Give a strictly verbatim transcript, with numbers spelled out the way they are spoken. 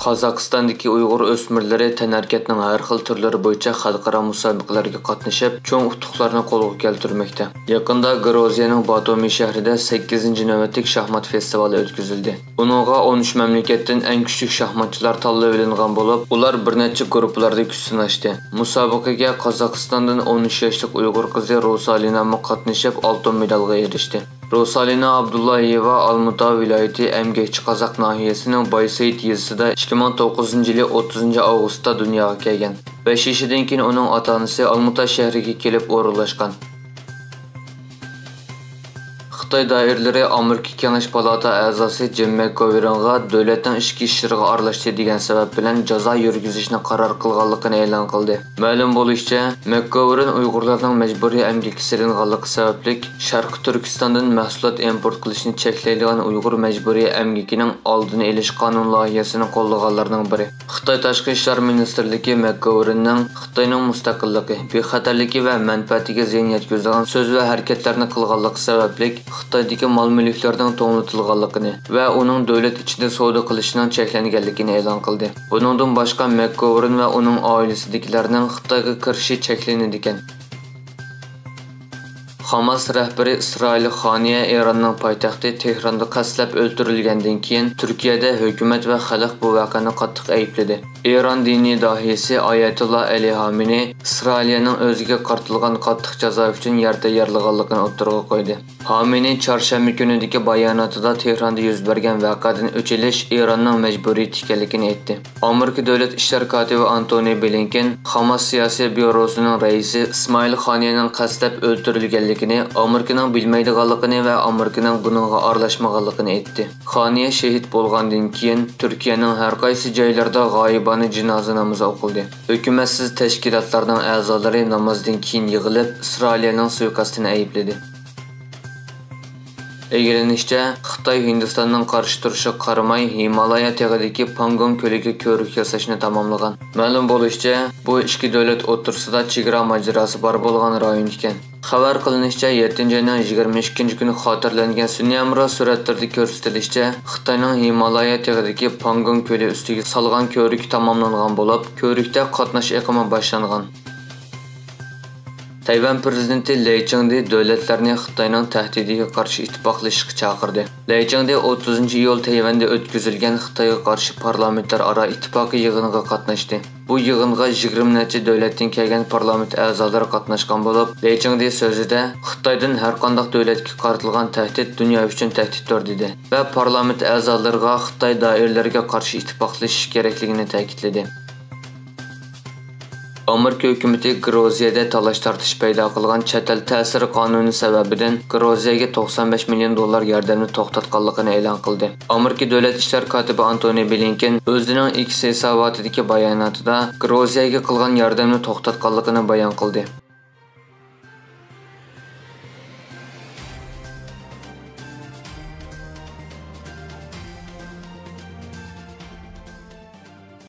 قازاقىستاندىكى ئۇيغۇر ئۆسمۈرلىرى تەنھەرىكەتنىڭ ھەر خىل تۈرلىرى بويىچە خەلقئارا مۇسابىقىلەرگە قاتنىشىپ، چوڭ ئۇتۇقلارنى قولغا كەلتۈرمەكتە. يېقىندا گروزىيەنىڭ باتۇمى شەھىرىدە سەككىزىنچى نۆۋەتلىك شاھمات فېستىۋالى ئۆتكۈزۈلدى. بۇنىڭغا ئون ئۈچ مەملىكەتتىن ئەڭ كۈچلۈك شاھماتچىلار تاللىۋېلىنغان بولۇپ، ئۇلار بىر نەچچە گۇرۇپپىلاردا كۈچ سىناشتى. مۇسابىقىگە قازاقىستاندىن ئون ئۈچ ياشلىق ئۇيغۇر قىزى روسالىنامۇ قاتنىشىپ، ئالتۇن مېدالغا ئېرىشتى. روسالىنا ئابدۇللايېۋا ئالمۇتا ۋىلايىتى ئەمگەكچى قازاق ناھىيەسىنىڭ بايسېيىت يېزىسىدا ئىككى مىڭ توققۇزىنچى يىلى ئوتتۇزىنچى ئاۋغۇستتا دۇنياغا كەلگەن. بەش يېشىدىن كېيىن ئۇنىڭ ئاتا-ئانىسى ئالمۇتا شەھىرىگە كېلىپ ئورۇنلاشقان. خىتاي دائىرىلىرى ئامېرىكا كېڭەش پالاتا ئەزاسى جىم مەكگوۋېرنغا دۆلەتنىڭ ئىچكى ئىشلىرىغا ئارىلاشتى دېگەن سەۋەب بىلەن جازا يۈرگۈزۈشنى قارار قىلغانلىقىنى ئېلان قىلدى. مەلۇم بولۇشىچە، مەكگوۋېرن ئۇيغۇرلارنىڭ مەجبۇرىي ئەمگەككە سېلىنغانلىقى سەۋەبلىك، شەرقىي تۈركىستاندىن مەھسۇلات ئىمپورت قىلىشنى چەكلەيدىغان ئۇيغۇر مەجبۇرىي ئەمگىكىنىڭ ئالدىنى ئېلىش قانۇن لايىھەسىنى قوللىغانلارنىڭ بىرى. خىتاي تاشقى ئىشلار مىنىستىرلىكى مەكگوۋېرننىڭ خىتاينىڭ مۇستەقىللىقى، بىخەتەرلىكى ۋە مەنپەئەتىگە زىيان يەتكۈزىدىغان سۆز ۋە ھەرىكەتلەرنى قىلغانلىقى سەۋەبلىك، خىتايدىكى مال-مۈلۈكلەرنىڭ توڭلىتىلغانلىقىنى ۋە ئۇنىڭ دۆلەت ئىچىدە سودا قىلىشىنىڭ چەكلەنگەنلىكىنى ئېلان قىلدى. بۇنىڭدىن باشقا، مەكگوۋېرن ۋە ئۇنىڭ ئائىلىسىدىكىلەرنىڭ خىتايغا كىرىشى چەكلىنىدىكەن. خاماس رەھبىرى ئىسرائىل خانىيە ئىراننىڭ پايتەختى تېھراندا قەستلەپ ئۆلتۈرۈلگەندىن كېيىن، تۈركىيەدە ھۆكۈمەت ۋە خەلق بۇ ۋەقەنى قاتتىق ئەيىبلىدى. ئىران دىنىي داھىيسى ئايەتۇللا ئەلى ھامىنى ئىسرائىلىيەنىڭ ئۆزىگە قارىتىلغان قاتتىق جازا ئۈچۈن يەر تەييارلىغانلىقىنى ئوتتۇرىغا قويدى. ھامىنى چارشەنبە كۈنىدىكى باياناتىدا تېھراندا يۈز بەرگەن ۋەقەدىن ئۆچ ئېلىش ئىراننىڭ مەجبۇرىيىتى ئىكەنلىكىنى ئېيتتى. ئامېرىكا دۆلەت ئىشلار كاتىپى ئانتونى بلىنكېن خاماس سىياسىي بيۇروسىنىڭ رەئىسى ئىسمائىل خانىيەنىڭ قەستلەپ ئۆلتۈرۈلگەنلىكىنى، ئامېرىكىنىڭ بىلمەيدىغانلىقىنى ۋە ئامېرىكىنىڭ بۇنىڭغا ئارىلاشمىغانلىقىنى ئېيتتى. خانىيە شېھىت بولغاندىن كېيىن، تۈركىيەنىڭ ھەر قايسى جايلىرىدا غايىبانە جىنازا نامىزى ئوقۇلدى. ھۆكۈمەتسىز تەشكىلاتلارنىڭ ئەزالىرى نامازدىن كېيىن يىغىلىپ، ئىسرائىلىيەنىڭ سۇيىقەستىنى ئەيىبلىدى. ئىگىلىنىشىچە، خىتاي ھىندىستاننىڭ قارشى تۇرۇشىغا قارىماي، ھىمالايا تېغىدىكى پانگونگ كۆلىگە كۆۋرۈك ياساشنى تاماملىغان. مەلۇم بولۇشىچە، بۇ ئىككى دۆلەت ئوتتۇرىسىدا چېگرا ماجىراسى بار بولغان رايون ئىكەن. خەۋەر قىلىنىشىچە، يەتتىنچى ئاينىڭ يىگىرمە ئىككىنچى كۈنى خاتىرىلەنگەن سۈنئىي ھەمراھ سۈرەتلىرىدە كۆرسىتىلىشىچە، خىتاينىڭ ھىمالايا تېغىدىكى پانگونگ كۆلى ئۈستىگە سالغان كۆۋرۈكى تاماملانغان بولۇپ، كۆۋرۈكتە قاتناش ئېقىمى باشلانغان. تەيۋەن پىرېزىدېنتى لېي چىڭدې دۆلەتلەرنى خىتاينىڭ تەھدىتىگە قارشى ئىتتىپاقلىشىشقا چاقىردى. لېي چىڭدې ئوتتۇزىنچى ئىيۇل تەيۋەندە ئۆتكۈزۈلگەن خىتايغا قارشى پارلامېنتلار ئارا ئىتتىپاقى يىغىنىغا قاتناشتى. بۇ يىغىنغا يىگىرمە نەچچە دۆلەتتىن كەلگەن پارلامېنت ئەزالىرى قاتناشقان بولۇپ، لېي چىڭدې سۆزىدە، خىتايدىن ھەرقانداق دۆلەتكە قارىتىلغان تەھدىت دۇنيا ئۈچۈن تەھدىتتۇر، دېدى ۋە پارلامېنت ئەزالىرىغا خىتاي دائىرىلىرىگە قارشى ئىتتىپاقلىشىش كېرەكلىكىنى تەكىتلىدى. ئامېرىكا ھۆكۈمىتى گرۇزىيەدە تالاش-تارتىش پەيدا قىلغان چەت ئەل تەسىرى قانۇنى سەۋەبىدىن گرۇزىيەگە توقسان بەش مىليون دوللار ياردەمنى توختاتقانلىقىنى ئېلان قىلدى. ئامېرىكا دۆلەت ئىشلار كاتىپى ئانتونى بلىنكېن ئۆزىنىڭ ئىكس ھېساباتىدىكى باياناتىدا گرۇزىيەگە قىلغان ياردەمنى توختاتقانلىقىنى بايان قىلدى.